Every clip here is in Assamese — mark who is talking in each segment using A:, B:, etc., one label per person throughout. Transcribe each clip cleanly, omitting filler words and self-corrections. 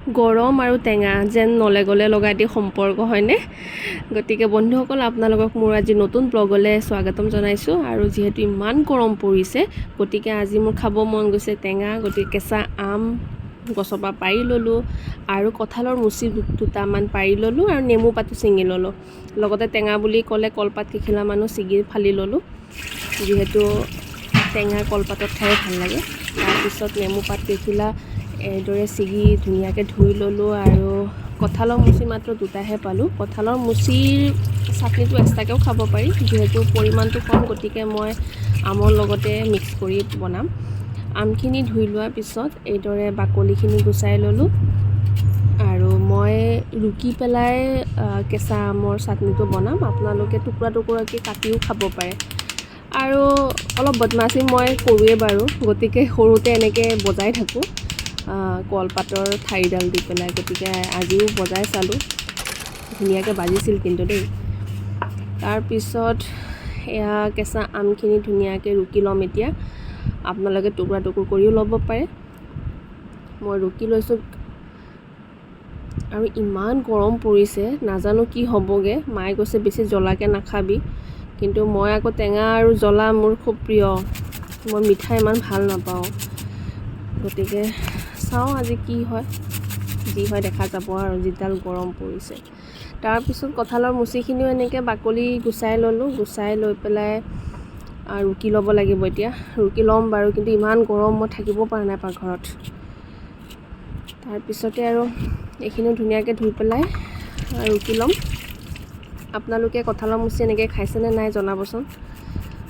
A: গৰম আৰু টেঙা যেন নলে গলে লগা দি সম্পৰ্ক, হয়নে? গতিকে বন্ধুসকল, আপোনালোকক মোৰ আজি নতুন ব্লগলৈ স্বাগতম জনাইছোঁ। আৰু যিহেতু ইমান গৰম পৰিছে, গতিকে আজি মোৰ খাব মন গৈছে টেঙা। গতিকে কেঁচা আম গছৰ পৰা পাৰি ল'লোঁ আৰু কঁঠালৰ মুচি দুটামান পাৰি ল'লোঁ আৰু নেমু পাতো ছিঙি ল'লোঁ। লগতে টেঙা বুলি ক'লে কলপাত কেইখিলামানো ছিঙি ফালি ল'লোঁ, যিহেতু টেঙা কলপাতত খাই ভাল লাগে। তাৰপিছত নেমু পাত কেইখিলা এইদৰে ছিঙি ধুনীয়াকৈ ধুই ল'লোঁ আৰু কঁঠালৰ মুচি মাত্ৰ দুটাহে পালোঁ। কঁঠালৰ মুচিৰ চাটনিটো এক্সট্ৰাকৈও খাব পাৰি। যিহেতু পৰিমাণটো কম, গতিকে মই আমৰ লগতে মিক্স কৰি বনাম। আমখিনি ধুই লোৱাৰ পিছত এইদৰে বাকলিখিনি গুচাই ল'লোঁ আৰু মই ৰুকি পেলাই কেঁচা আমৰ চাটনিটো বনাম। আপোনালোকে টুকুৰা টুকুৰাকৈ কাটিও খাব পাৰে। আৰু অলপ বদমাচি মই কৰোঁৱেই বাৰু, গতিকে সৰুতে এনেকৈ বজাই থাকোঁ কলপাতৰ ঠাৰিডাল দি পেলাই। গতিকে আজিও বজাই চালোঁ, ধুনীয়াকৈ বাজিছিল কিন্তু দেই। তাৰপিছত এয়া কেঁচা আমখিনি ধুনীয়াকৈ ৰুকি ল'ম এতিয়া। আপোনালোকে টুকুৰা টুকুৰ কৰিও ল'ব পাৰে। মই ৰুকি লৈছোঁ। আৰু ইমান গৰম পৰিছে, নাজানো কি হ'বগৈ। মায়ে কৈছে, বেছি জ্বলাকৈ নাখাবি। কিন্তু মই আকৌ টেঙা আৰু জ্বলা মোৰ খুব প্ৰিয়। মই মিঠা ইমান ভাল নাপাওঁ। গতিকে চাওঁ আজি কি হয়, যি হয় দেখা যাব আৰু যিডাল গৰম পৰিছে। তাৰপিছত কঁঠালৰ মুচিখিনিও এনেকৈ বাকলি গুচাই ল'লোঁ। গুচাই লৈ পেলাই ৰুকি ল'ব লাগিব। এতিয়া ৰুকি ল'ম বাৰু, কিন্তু ইমান গৰম, মই থাকিব পৰা নাই পাকঘৰত। তাৰপিছতে আৰু এইখিনিও ধুনীয়াকৈ ধুই পেলাই ৰুকি ল'ম। আপোনালোকে কঁঠালৰ মুচি এনেকৈ খাইছেনে নাই জনাবচোন।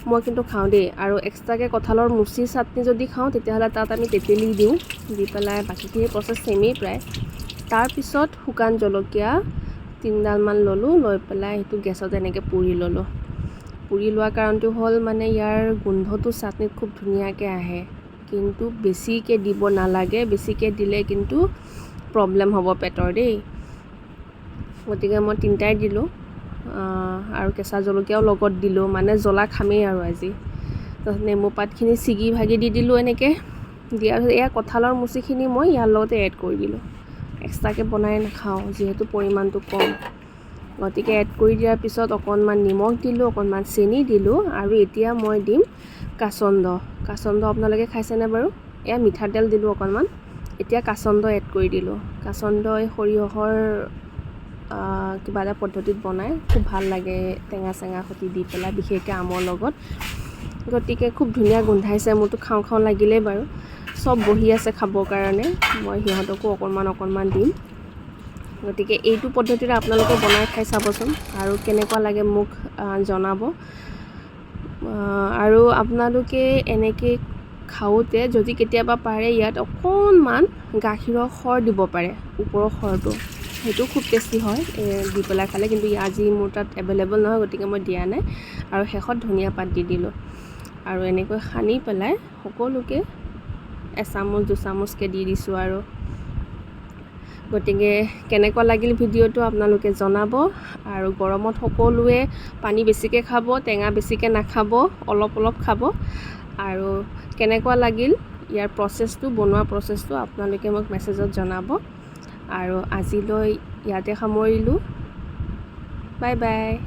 A: মই কিন্তু খাওঁ দেই। আৰু এক্সট্ৰাকৈ কঁঠালৰ মুচি চাটনি যদি খাওঁ, তেতিয়াহ'লে তাত আমি তেতেলী দিওঁ। দি পেলাই বাকীখিনি প্ৰচেছ ছেমেই প্ৰায়। তাৰপিছত শুকান জলকীয়া তিনিডালমান ল'লোঁ। লৈ পেলাই সেইটো গেছত এনেকৈ পুৰি ল'লোঁ। পুৰি লোৱা কাৰণটো হ'ল মানে ইয়াৰ গোন্ধটো চাটনিত খুব ধুনীয়াকৈ আহে। কিন্তু বেছিকৈ দিব নালাগে, বেছিকৈ দিলে কিন্তু প্ৰব্লেম হ'ব পেটৰ দেই। গতিকে মই তিনিটাই দিলোঁ আৰু কেঁচা জলকীয়াও লগত দিলোঁ, মানে জ্বলা খামেই আৰু আজি। তাৰপিছত নেমু পাতখিনি ছিগি ভাগি দি দিলোঁ। এনেকৈ দিয়াৰ পিছত এয়া কঁঠালৰ মুচিখিনি মই ইয়াৰ লগতে এড কৰি দিলোঁ। এক্সট্ৰাকৈ বনাই নাখাওঁ, যিহেতু পৰিমাণটো কম। গতিকে এড কৰি দিয়াৰ পিছত অকণমান নিমখ দিলোঁ, অকণমান চেনি দিলোঁ আৰু এতিয়া মই দিম কাচন্দ। কাচন্দ আপোনালোকে খাইছেনে বাৰু? এয়া মিঠাতেল দিলোঁ অকণমান। এতিয়া কাচন্দ এড কৰি দিলোঁ। কাচন্দ এই সৰিয়হৰ কিবা এটা পদ্ধতিত বনায়, খুব ভাল লাগে টেঙা চেঙা সৈতে দি পেলাই, বিশেষকৈ আমৰ লগত। গতিকে খুব ধুনীয়া গোন্ধাইছে, মোৰতো খাওঁ খাওঁ লাগিলেই বাৰু। চব বহি আছে খাবৰ কাৰণে, মই সিহঁতকো অকণমান অকণমান দিম। গতিকে এইটো পদ্ধতিৰে আপোনালোকে বনাই খাই চাবচোন আৰু কেনেকুৱা লাগে মোক জনাব। আৰু আপোনালোকে এনেকৈ খাওঁতে যদি কেতিয়াবা পাৰে, ইয়াত অকণমান গাখীৰৰ সৰ দিব পাৰে, ওপৰৰ সৰটো, সেইটো খুব টেষ্টি হয় দি পেলাই খালে। কিন্তু আজি মোৰ তাত এভেইলেবল নহয়, গতিকে মই দিয়া নাই। আৰু শেষত ধনিয়া পাত দি দিলোঁ আৰু এনেকৈ সানি পেলাই সকলোকে এচামুচ দুচামুচকৈ দি দিছোঁ আৰু। গতিকে কেনেকুৱা লাগিল ভিডিঅ'টো আপোনালোকে জনাব। আৰু গৰমত সকলোৱে পানী বেছিকৈ খাব, টেঙা বেছিকৈ নাখাব, অলপ অলপ খাব। আৰু কেনেকুৱা লাগিল ইয়াৰ প্ৰচেছটো, বনোৱা প্ৰচেছটো আপোনালোকে মোক মেছেজত জনাব। আৰু আজিলৈ ইয়াতে সামৰিলোঁ। Bye bye.